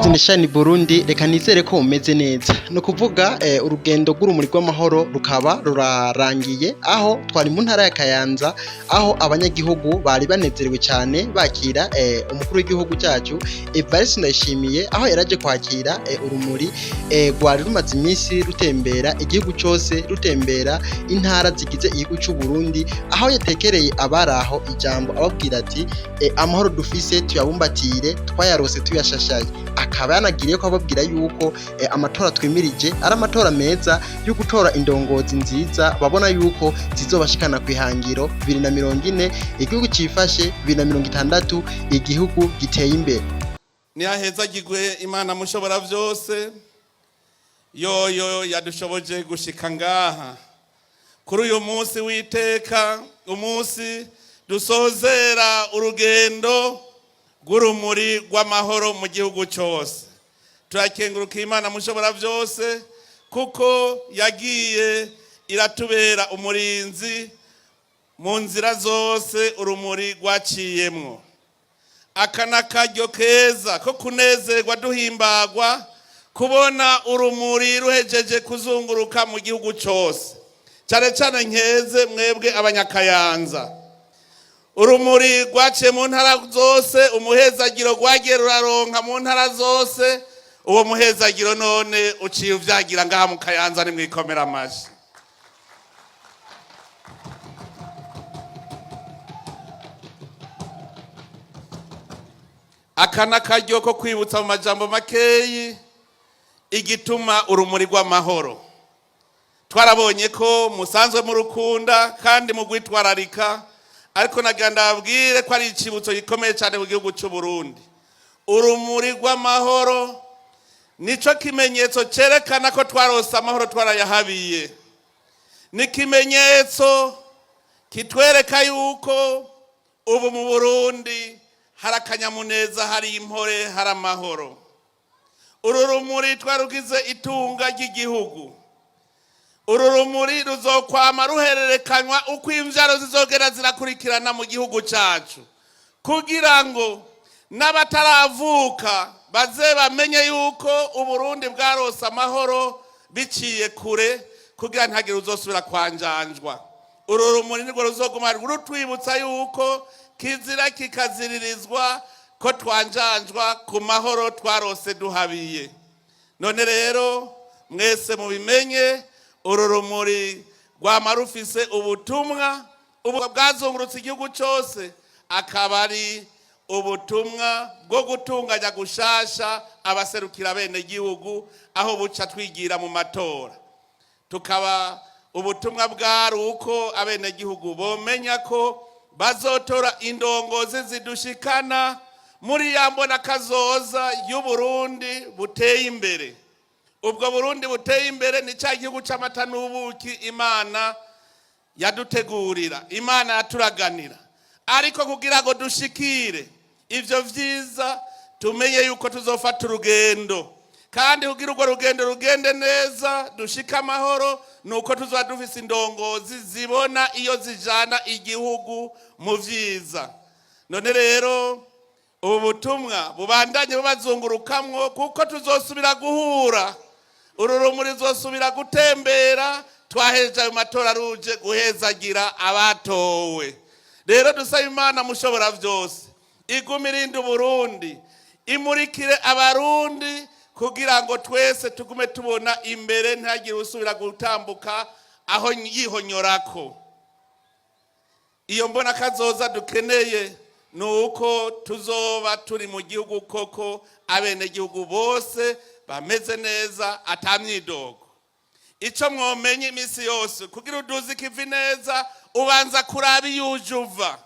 Guys, ni Shine Burundi. Reka nizere ko mumeze neza. Ni ukuvuga urugendo rw'urumuri rw'amahoro rukaba rurarangiye, aho twari mu ntara ya Kayanza, aho abanyagihugu bari banezerewe cyane bakira umukuru w'igihugu cyacu Evariste Ndayishimiye, aho yaraje kwakira urumuri rwari rumaze iminsi rutembera igihugu cyose, rutembera intara zigize igihugu cy'u Burundi, aho yatekereye abari aho ijambo ababwira ati: "Amahoro dufise tuyabumbatire, twayarose tuyashashaye." Akaba yanagiriye ko ababwira yuko amatora twimirije ari amatora meza yo gutora indongozi nziza babona yuko zizobashikana ku ihangiro 2040 igihugu cifashe, 2060 igihugu giteye imbere. Ntihahezagirwe Imana mushobora byose, yoyo yadushoboje gushika ngaha kuri uyu munsi w'iteka, umunsi dusozera urugendo rw'urumuri rw'amahoro mu gihugu cyose. Turakenguruka Imana mushobora byose kuko yagiye iratubera umurinzi mu nzira zose urumuri rwaciyemwo. Aka ni akaryo keza ko kunezerwa, duhimbagwa kubona urumuri ruhejeje kuzunguruka mu gihugu cyose. Cyane cyane nkeze mwebwe Abanyakayanza. Urumuri rwaciye mu ntara zose, umuhezagiro rwagiye ruraronka mu ntara zose. Uwo muhezagiro none uciye uvyagira ngaha mu Kayanza. Nimwikomera amashi. Aka ni akaryo ko kwibutsa mu majambo makeyi igituma urumuri rw'amahoro. Twarabonye ko musanzwe murukunda kandi mu gwitwararika, ariko nagira ndababwire ko ari icibutso gikomeye cyane mu gihugu cy'u Burundi. Urumuri rw'amahoro nico kimenyetso cyerekana ko twarose amahoro twarayahabiye. Ni ikimenyetso kitwereka yuko ubu mu Burundi hari akanyamuneza, hari impore, hari amahoro. Uru rumuri twarugize itunga ry'igihugu. Uru rumuri ruzokwama ruhererekanywa uko imbyaro zizogera zirakurikirana mu gihugu cyacu, kugira ngo n'abataravuka baze bamenye yuko Uburundi bwarose amahoro biciye kure, kugira ntihagire uzosubira kwanjanjwa. Uru rumuri nirwo ruzoguma rutwibutsa yuko kizira kikaziririzwa ko twanjanjwa ku mahoro twarose duhabiye. None rero mwese mubimenye, uru rumuri rwama rufise ubutumwa. Ubu bwazungurutse igihugu cyose, akaba ari ubutumwa bwo gutunganya gushasha abaserukira bene gihugu, aho buca twigira mu matora. Tukaba ubutumwa bwari uko abenegihugu bomenya ko bazotora indongozi zidushikana muri ya mbona kazoza y'Uburundi buteye imbere. Ubwo Burundi buteye imbere ni cya gihugu c'amata n'ubuki Imana yadutegurira, Imana yaturaganira. Ariko kugira ngo dushikire ivyo vyiza, tumenye yuko tuzofata urugendo, kandi kugira urwo rugendo rugende neza, dushike amahoro, ni uko tuzaba dufise indongozi zibona iyo zijana igihugu mu vyiza. None rero ubu butumwa bubandanye bubazungurukamwo, kuko tuzosubira guhura, uru rumuri ruzosubira gutembera twahejeje ayo matora ruje guhezagira abatowe. Rero dusaba Imana mushobora byose igume irinde Uburundi, imurikire Abarundi, kugira ngo twese tugume tubona imbere, ntihagire usubira gutambuka aho yihonyorako. Iyo mbona kazoza dukeneye ni uko tuzoba turi mu gihugu koko abenegihugu bose bameze neza, atamyidogo. Icyo mwomenye, iminsi yose kugira uduze ikivi neza ubanza kuraba iyo uje uva.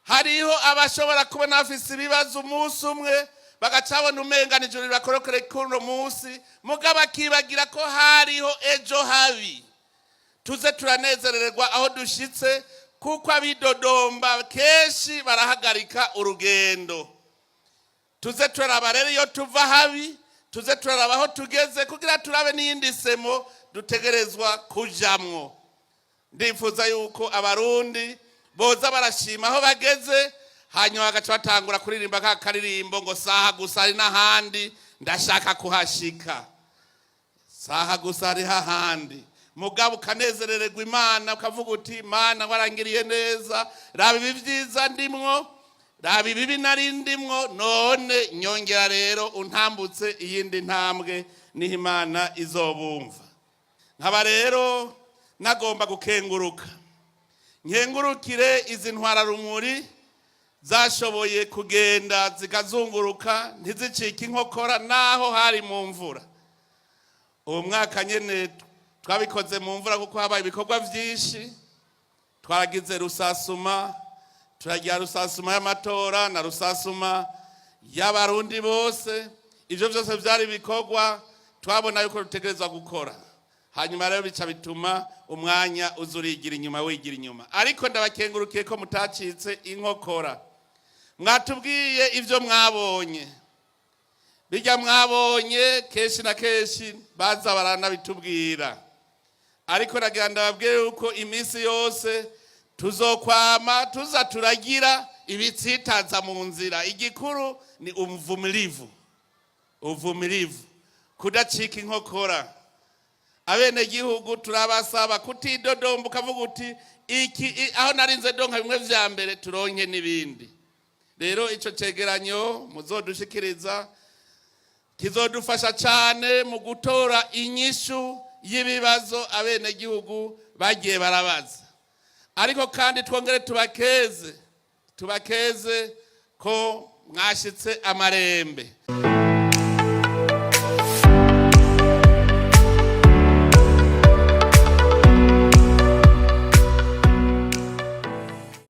Hariho abashobora kubona bafise ibibazo umunsi umwe, bagaca babona umenga ijoro rirakorokere kuri uno munsi, mugabo akibagira ko hariho ejo habi. Tuze turanezererwa aho dushitse, kuko abidodomba kenshi barahagarika urugendo. Tuze turaraba rero iyo tuva habi, tuze turaraba aho tugeze, kugira turabe n'iyindi semo dutegerezwa kujamwo. Ndifuza yuko Abarundi boza barashima aho bageze. Hanyuma bagaca batangura kuririmba ka karirimbo ngo saha gusa hari n'ahandi ndashaka kuhashika. Saha gusa hari hahandi, mugabo ukanezerererwa Imana, ukavuga uti: "Imana warangiriye neza, raba ibi byiza ndimwo, raba ibibi nari ndimwo, none nyongera rero untambutse iyindi ntambwe." Niho Imana izobumva. Nkaba rero nagomba gukenguruka, nkengurukire izi ntwararumuri zashoboye kugenda zikazunguruka, ntizicike inkokora naho hari mu mvura. Uwo mwaka nyine twabikoze mu mvura kuko habaye ibikorwa byinshi. Twaragize rusasuma, turagira rusasuma y'amatora na rusasuma y'Abarundi bose. Ibyo byose byari ibikorwa twabona yuko dutegerezwa gukora. Hanyuma rero bica bituma umwanya uza urigira inyuma, wigira inyuma, ariko ndabakengurukiye ko mutacitse inkokora. Mwatubwiye ibyo mwabonye, bijya mwabonye kenshi na kenshi baza baranabitubwira, ariko nagira ndababwire yuko iminsi yose tuzokwama tuza turagira ibitsitaza mu nzira. Igikuru ni uvumilivu, uvumilivu, kudacika inkokora. Abenegihugu turabasaba kutidodomba, ukavuga uti: "Iki aho narinze donka bimwe vya mbere, turonke n'ibindi." Rero ico cegeranyo muzodushikiriza kizodufasha cyane mu gutora inyishu y'ibibazo abenegihugu bagiye barabaza. Ariko kandi twongere tubakeze, tubakeze ko mwashitse amarembe.